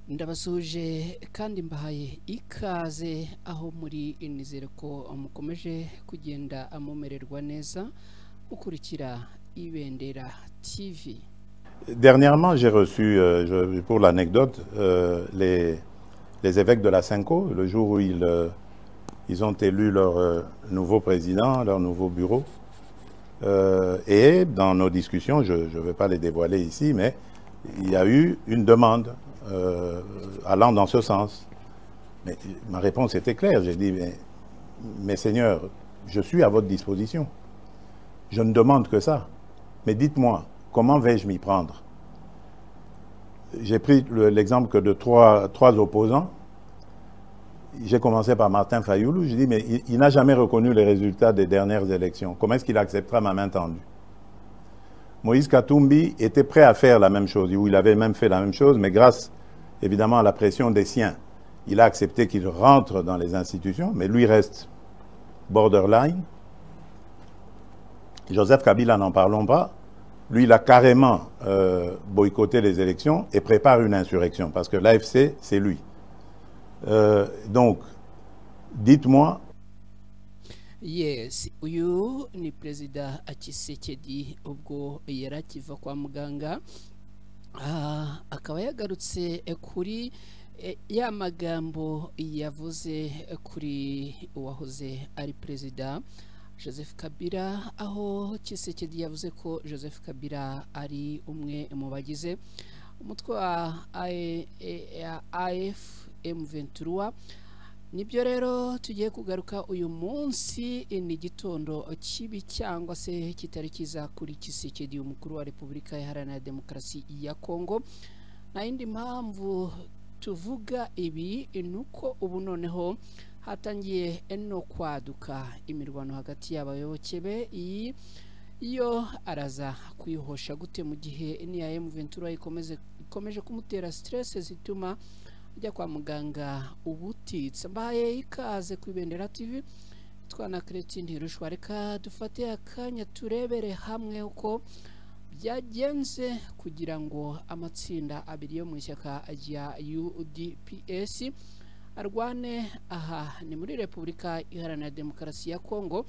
Ndabasuje kandi mbahaye ikaze aho muri, nizere ko mukomeje kugenda mumererwa neza mukurikira Ibendera TV. Dernièrement, j'ai reçu, pour l'anecdote, les évêques de la CENCO, le jour où ils ont élu leur nouveau président, leur nouveau bureau. Et dans nos discussions, je ne vais pas les dévoiler ici, mais il y a eu une demande allant dans ce sens. Mais ma réponse était claire. J'ai dit, mais Seigneur, je suis à votre disposition. Je ne demande que ça. Mais dites-moi, comment vais-je m'y prendre? J'ai pris l'exemple que de trois opposants. J'ai commencé par Martin Fayoulou. J'ai dit, mais il n'a jamais reconnu les résultats des dernières élections. Comment est-ce qu'il acceptera ma main tendue? Moïse Katumbi était prêt à faire la même chose, ou il avait même fait la même chose, mais grâce évidemment à la pression des siens, il a accepté qu'il rentre dans les institutions, mais lui reste borderline. Joseph Kabila, n'en parlons pas. Lui, il a carrément boycotté les élections et prépare une insurrection, parce que l'AFC, c'est lui. Donc, dites-moi. Yes, uyu ni Perezida Tshisekedi ubwo yari akiva kwa muganga. Akaba yagarutse kuri ya magambo yavuze kuri uwahoze ari Perezida Joseph Kabila, aho Tshisekedi yavuze ko Joseph Kabila ari umwe mu bagize umutwe wa AF M23. Nibyo rero tugiye kugaruka uyu munsi. Ni igitondo kibi cyangwa se kitari kiza kuri Tshisekedi, umukuru wa Repubulika Iharanira Demokarasi ya Kongo. Nta yindi mpamvu tuvuga ibi ni uko ubu noneho hatangiye no kwaduka imirwano hagati y'abayoboke be. Iyi yo araza kwihosha gute mu gihe n'iya M23 ikomeje kumutera stress zituma ajya kwa muganga ubutitsa? Mbahaye ikaze ku Ibendera TV, twana Christine Ntirushwa. Reka dufate akanya turebere hamwe uko byagenze kugira ngo amatsinda abiri yo mu ishyaka rya UDPS arwane. Aha ni muri Repubulika Iharanira Demokarasi ya Kongo.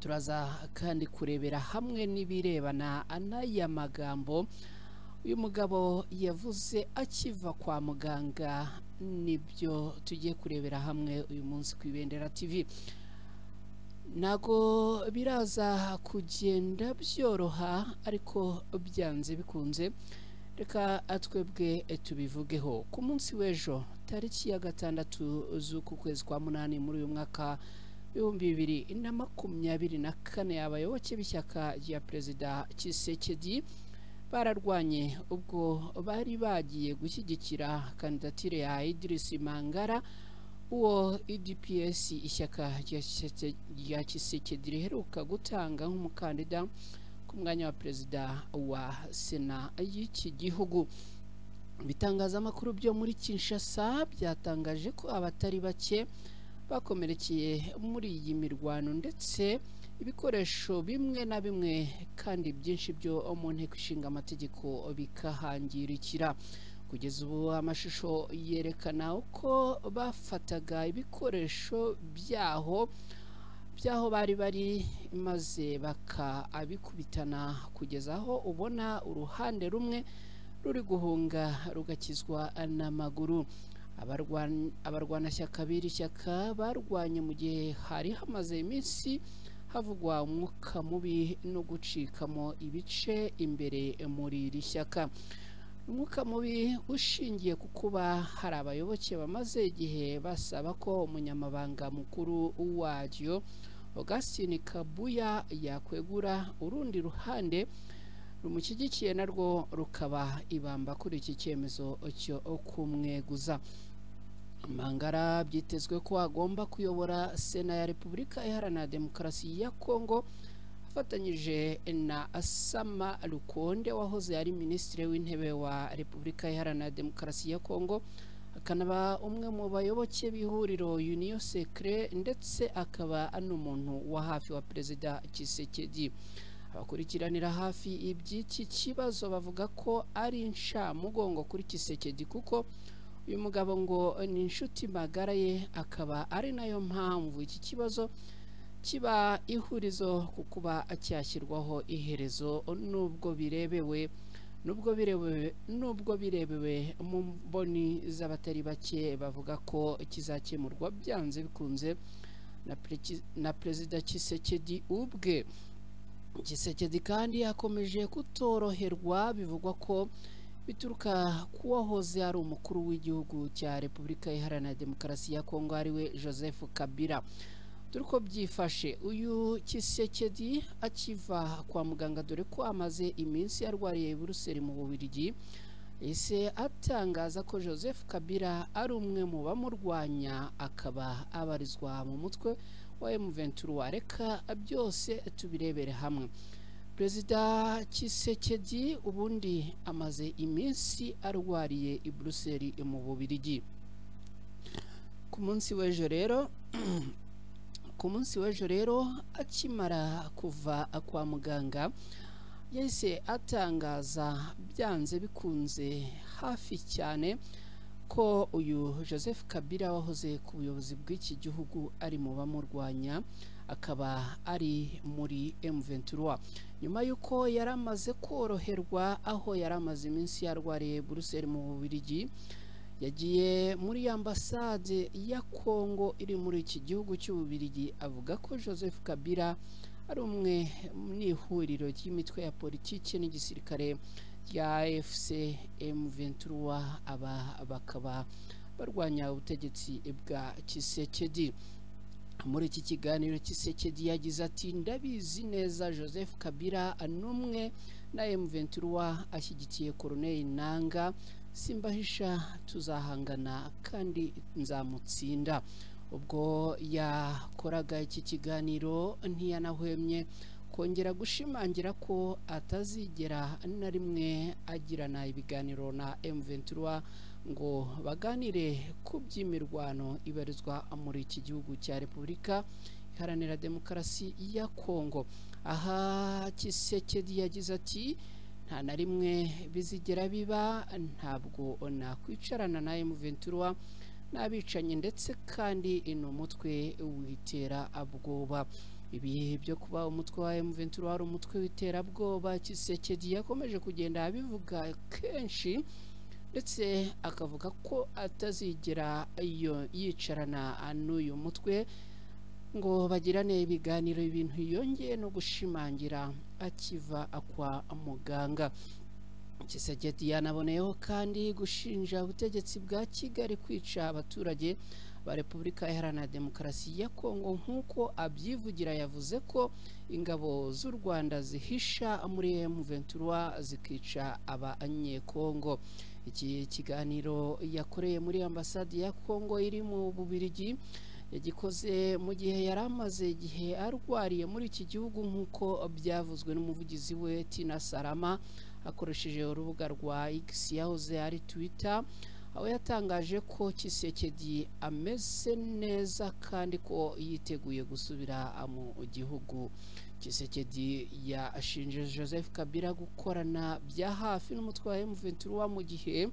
Turaza kandi kurebera hamwe n'ibirebana n'aya magambo uyu mugabo yavuze akiva kwa muganga. Nibyo tugiye kurebera hamwe uyu munsi ku Ibendera TV. Ntago biraza kugenda byoroha, ariko byanze bikunze reka twebwe tubivugeho. Ku munsi w'ejo, tariki ya 6 z'uku kwezi kwa 8 muri uyu mwaka 2024, abayoboke b'ishyaka rya Perezida Tshisekedi bararwanye ubwo bari bagiye gushyigikira kandidatire ya Idris Mangara, uwo UDPS, ishyaka rya Tshisekedi, riheruka gutanga nk'umukandida ku mwanya wa perezida wa Sena y'iki gihugu. Ibitangazamakuru byo muri Kinshasa byatangaje ko abatari bake bakomerekeye muri iyi mirwano, ndetse ibikoresho bimwe na bimwe kandi byinshi byo mu Nteko Ishinga Amategeko bikahangirikira. Kugeza ubu amashusho yerekana uko bafataga ibikoresho byaho bari bari maze bakabikubitana, kugeza aho ubona uruhande rumwe ruri guhunga rugakizwa n'amaguru. Abarwanashyaka b'iri shyaka barwanye mu gihe hari hamaze iminsi havugwa umwuka mubi no gucikamo ibice imbere muri iri shyaka, umwuka mubi ushingiye ku kuba hari abayoboke bamaze igihe basaba ko umunyamabanga mukuru waryo Augustin Kabuya yakwegura, urundi ruhande rumushyigikiye narwo rukaba ibamba kuri iki cyemezo cyo kumweguza. Mangara byitezwe ko agomba kuyobora Sena ya Repubulika Iharanira Demokarasi ya Kongo afatanyije na Sama Lukonde, wahoze ari Minisitiri w'Intebe wa Repubulika Iharanira Demokarasi ya Kongo, akanaba umwe mu bayoboke b'ihuriro Union Sacrée, ndetse akaba n'umuntu wa hafi wa Perezida Tshisekedi. Abakurikiranira hafi iby'iki kibazo bavuga ko ari inshamugongo kuri Tshisekedi, kuko uyu mugabo ngo ni inshuti magara ye, akaba ari nayo mpamvu iki kibazo kiba ihurizo ku kuba cyashyirwaho iherezo, nubwo birebewe mu mboni z'abatari bake bavuga ko kizakemurwa byanze bikunze na Perezida Tshisekedi ubwe. Tshisekedi kandi yakomeje kutoroherwa, bivugwa ko bituruka kuwahoze ari umukuru w'igihugu cya Repubulika Iharanira Demokarasi ya Kongo, ariwe Joseph Kabila. Dore uko byifashe, uyu Tshisekedi akiva kwa muganga, dore ko amaze iminsi yarwariye i Buruseli mu Bubiligi, ese atangaza ko Joseph Kabila ari umwe mu bamurwanya, akaba abarizwa mu mutwe wa M23. Reka byose tubirebere hamwe. Perezida Tshisekedi ubundi amaze iminsi arwariye i Buruseli mu Bubiligi. Ku munsi w'ejo rero akimara kuva kwa muganga, yahise atangaza byanze bikunze hafi cyane ko uyu Joseph Kabila wahoze ku buyobozi bw'iki gihugu ari mu bamurwanya, akaba ari muri M23. Nyuma y'uko yari amaze koroherwa, aho yari amaze iminsi yarwariye Buruseli mu Bubiligi, yagiye muri ambasade ya Kongo iri muri iki gihugu cy'Ububiligi, avuga ko Joseph Kabila ari umwe mu ihuriro ry'imitwe ya politiki n'igisirikare rya AFC M23, aba bakaba barwanya ubutegetsi bwa Tshisekedi. Muri iki kiganiro Tshisekedi yagize ati: ndabizi neza Joseph Kabila n'umwe na M23 ashyigikiye Corneille Nangaa, simbahisha tuzahangana kandi nzamutsinda. Ubwo yakoraga iki kiganiro ntiyanahwemye kongera gushimangira ko atazigera na rimwe agirana ibiganiro na M23 ngo baganire ku by'imirwano ibarizwa muri iki gihugu cya Repubulika Iharanira Demokarasi ya Kongo. Aha Tshisekedi yagize ati: nta na rimwe bizigera biba, ntabwo nakwicarana na M23 n'abicanyi, ndetse kandi ni umutwe w'iterabwoba. Ibi byo kuba umutwe wa M23 ari umutwe w'iterabwoba, Tshisekedi yakomeje kugenda abivuga kenshi, ndetse akavuga ko atazigera yicarana n'uyu mutwe ngo bagirane ibiganiro, ibintu yongeye no gushimangira akiva kwa muganga. Tshisekedi yanaboneyeho kandi gushinja ubutegetsi bwa Kigali kwica abaturage ba Repubulika Iharanira Demokarasi ya Kongo, nk'uko abyivugira. Yavuze ko ingabo z'u Rwanda zihisha muri M23 zikica abanyekongo. Iki kiganiro yakoreye muri ambasade ya Kongo iri mu Bubiligi yagikoze mu gihe yari amaze igihe arwariye muri iki gihugu, nk'uko byavuzwe n'umuvugizi we Tina Salama akoresheje urubuga rwa X yahoze ari Twitter, aho yatangaje ko Tshisekedi ameze neza kandi ko yiteguye gusubira mu gihugu. Tshisekedi yashinje Joseph Kabila gukorana bya hafi n'umutwe wa M23 mu gihe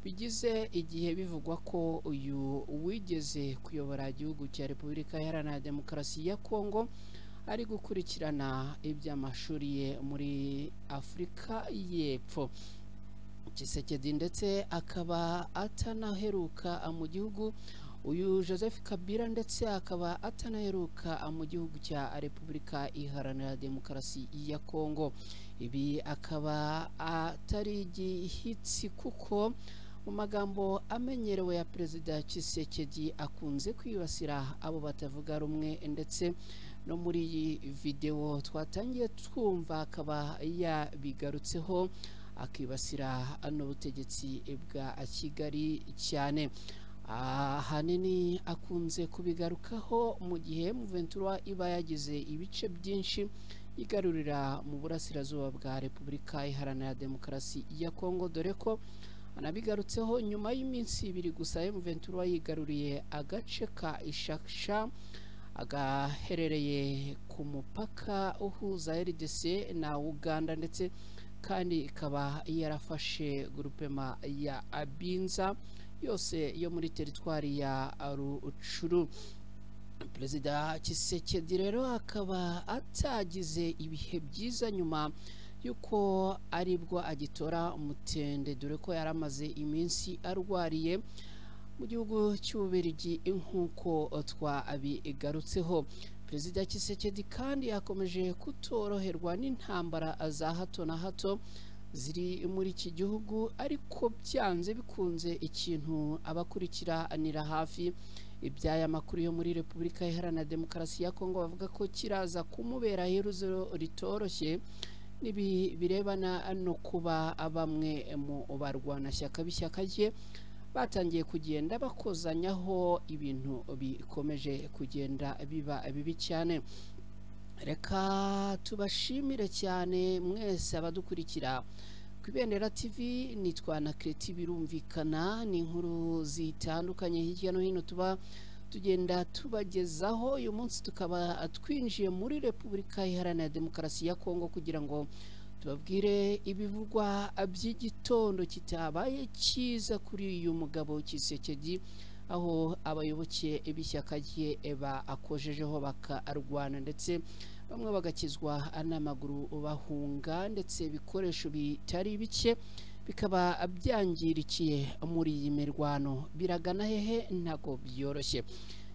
bigize igihe bivugwa ko uyu wigeze kuyobora igihugu cya Repubulika Iharanira Demokarasi ya Kongo ari gukurikirana iby'amashuri ye muri Afurika y'Epfo. Tshisekedi ndetse akaba atanaheruka mu gihugu, uyu Joseph Kabila ndetse akaba atanaheruka mu gihugu cya Repubulika Iharanira Demokarasi ya Kongo. Ibi akaba atari igihitsi, kuko mu magambo amenyerewe ya Perezida Tshisekedi akunze kwibasira abo batavuga rumwe, ndetse no muri iyi video twatangiye twumva akaba yabigarutseho, akibasira n'ubutegetsi bwa Kigali cyane. Ahanini akunze kubigarukaho mu gihe M23 iba yagize ibice byinshi igarurira mu burasirazuba bwa Repubulika Iharanira Demokarasi ya Kongo, dore ko anabigarutseho nyuma y'iminsi ibiri gusa M23 yigaruriye agace ka Ishasha, Agaherereye ku mupaka uhuza RDC na Uganda, ndetse kandi ikaba yarafashe groupement ya Abinza yose yo muri teritwari ya Rucuru. Perezida Tshisekedi rero akaba atagize ibihe byiza nyuma yuko aribwo agitora umutende, dore ko yaramaze iminsi arwariye mu gihugu cy'Ububiligi nk'uko twabigarutseho. Perezida Tshisekedi kandi yakomeje kutoroherwa n'intambara za hato na hato ziri muri iki gihugu, ariko byanze bikunze ikintu abakurikiranira hafi iby'aya makuru yo muri Repubulika Iharanira Demokarasi ya Kongo bavuga ko kiraza kumubera iherezo ritoroshye nibi birebana no kuba bamwe mu barwanashyaka b'ishyaka rye batangiye kugenda bakozanyaho, ibintu bikomeje kugenda biba bibi cyane. Reka tubashimire cyane mwese abadukurikira ku Ibendera TV. Nitwa na Kreti, birumvikana ni inkuru zitandukanye hirya no hino tuba tugenda tubagezaho. Uyu munsi tukaba twinjiye muri Repubulika Iharanira Demokarasi ya Kongo kugira ngo tubabwire ibivugwa by'igitondo kitabaye cyiza kuri uyu mugabo Tshisekedi, aho abayoboke b'ishyaka rye bakojejeho bakarwana, ndetse bamwe bagakizwa n'amaguru bahunga, ndetse ibikoresho bitari bike bikaba byangirikiye muri iyi mirwano. Biragana hehe? Ntago byoroshye.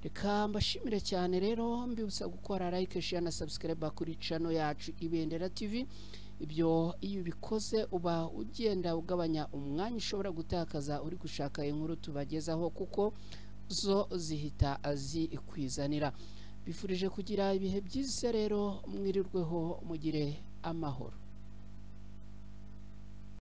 Reka mbashimire cyane rero, mbibutsa gukora like, share na subscribe kuri channel yacu Ibendera TV. Ibyo iyo ubikoze uba ugenda ugabanya umwanya ushobora gutakaza uri gushaka inkuru tubagezaho, kuko zo zihita zikwizanira. Bifurije kugira ibihe byiza rero, mwirirweho mugire amahoro.